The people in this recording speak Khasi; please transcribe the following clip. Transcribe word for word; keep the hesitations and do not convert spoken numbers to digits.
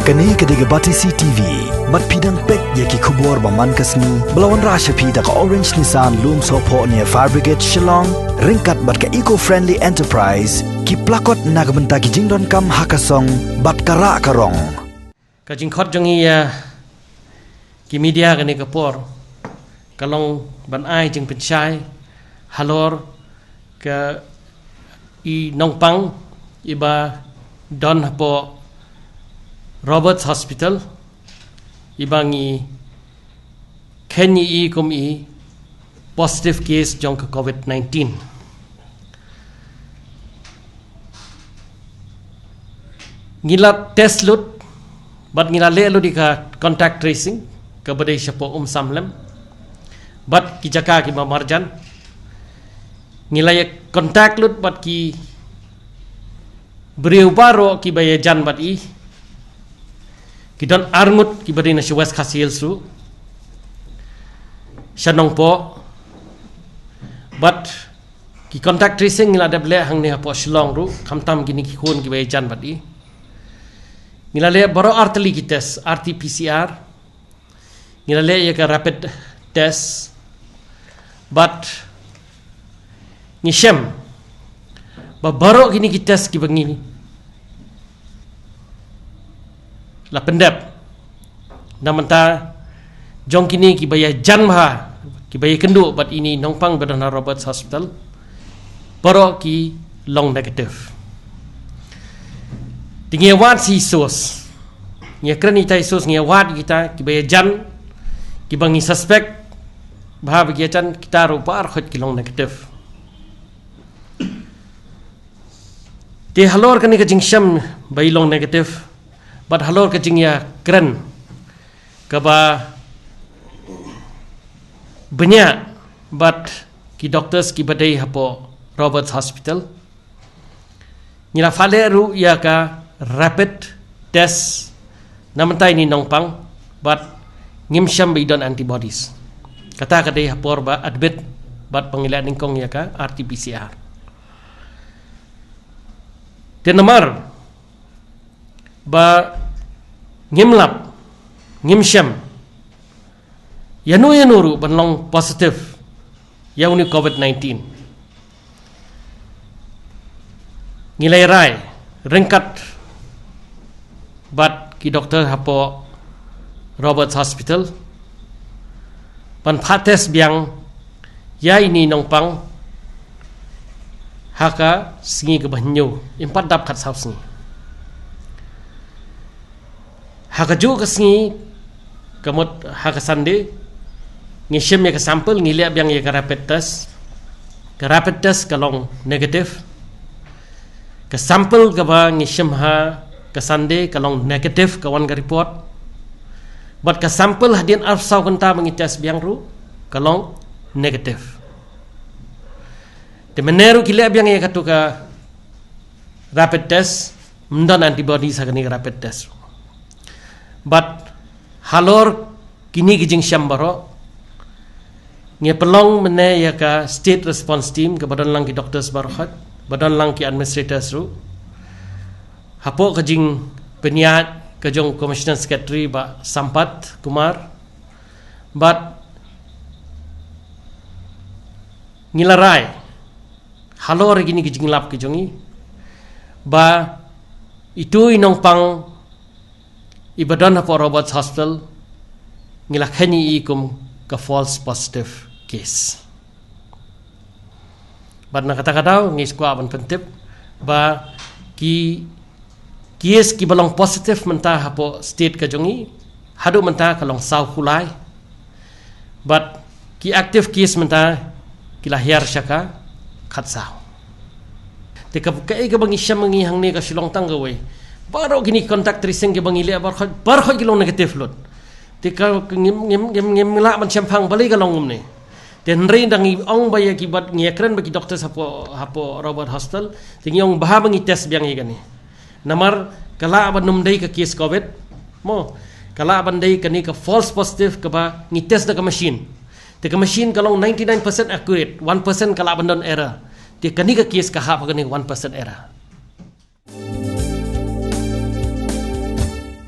Kane ka dei ka Batesi T V. Bad phi dang peit ïa ki khubor ba man ka sngi ba la wanrah sha phi da ka Orange Nissan Lumsohphoh near Fire Brigade Shillong, ryngkat bad ka Eco Friendly Enterprise, ki plakot na ka bynta ki jingdonkam ha ka song bad ka rah ka rong. Ka jingkhot jong ngi ïa ki media kane ka por ka long ban ai jingpynshai halor ka i nongpang iba don hapoh Roberts Hospital, iba ngi kheiñ ïa i kum i positive case jong ka covid nineteen. Ngi la test lut bad ngi la leh lut ïa ka contact tracing kaba dei shapoh Umsamlem bad ki jaka kiba marjan. Ngi la ïa contact lut bad ki briew baroh kiba ïajan bad i. Ki don arngut kiba dei na sha West Khasi Hills ruh, sha Nongpoh. Bad ki contact tracing ngi la dep leh hangne hapoh Shillong ruh, khamtam kine ki khun kiba ïajan bad i. Ngi la leh baroh artylli ki test, R T P C R. Ngi la leh ïa ka rapid test. Bad ngi shem ba baroh kine ki test kiba ngi la pyndep na bynta jong kine kiba ïajan bha, kiba ïakynduh bad ine i nongpang ba don ha Roberts Hospital, baroh ki long negative. Te ngi ïa wad shi source, ngi ïa kren ïa kita i source, ngi ïa wad ïa kita kiba ïajan, kiba ngi suspect bha ba ki ïajan, kita ruh baroh ki long negative. Te halor kane ka jingshem ba i long negative bad halor ka jingïakren kaba bniah bad ki doctors kiba dei hapoh Roberts Hospital, ngi la fah leh ruh ïa ka rapid test na bynta ine i nongpang bad ngim shem ba i don antibodies. Kata ka dei ha por ba admit bad ba ngi leh nyngkong ïa ka R T P C R. Te namar ba ngim lap, ngim shem ïano ïano ruh ban long positive ïa une u covid nineteen, ngi la rai ryngkat bad ki doktor hapoh Roberts Hospital ban phah test biang ïa ine i nongpang ha ka sngi kaba hynñiew, im pat dap khatsaw sngi. Ha kajuh ka sngi, ka mut ha ka Sunday, ngi shim ïa ka sample, ngi leh biang ïa ka rapid test. Ka rapid test ka long negative. Ka sample kaba ngi shim ha ka Sunday ka long negative, ka wan ka report. Bad ka sample hadien arphew saw kynta ba ngi test biang ruh ka long negative. Te mynne ruh ki leh biang ïa katu ka rapid test, ym don antibodies ha kane ka rapid test. Bad halor kine ki jingshem baroh, ngi pynlong mynne ïa ka state response team kaba don lang ki doctors baroh, ba don lang ki administrators ruh, hapoh ka jingpynïaid ka jong Commissioner Secretary Bah Sampath Kumar. Bad ngi la rai halor kine ki jinglap ki jong ngi ba itu i nongpang iba don hapoh Roberts Hospital, ngi la kheiñ ïa i kum ka false positive case. Bad na kata ka daw ngi kwah ban pyntip ba ki case kiba long positive mynta hapoh state ka jong ngi, haduh mynta ka long saw phew lai. Bad ki active case mynta ki la hiar sha ka khatsaw. Te ka, kaei kaba ngi shem ngi hangne ka Shillong tang kawei. Baroh kine contact tracing kiba ngi leh baroh, baroh ki long negative lut. Te ka, ka ngim, ngim, ngim, ngim lah ban shemphang balei ka long kumne. Te hynrei da ngi ong ba ïa ki bad ngi ïakren bad ki doctors hapoh, hapoh Roberts Hospital. Te ngi ong ba haba ngi test biang ïa kane, namar ka lah ban ym dei ka case covid. Mo, ka lah ban dei kane ka false positive kaba ngi test da ka machine. Te ka machine ka long ninety-nine percent accurate, one percent ka lah ban don error. Te kane ka case ka hap ha kane one percent error.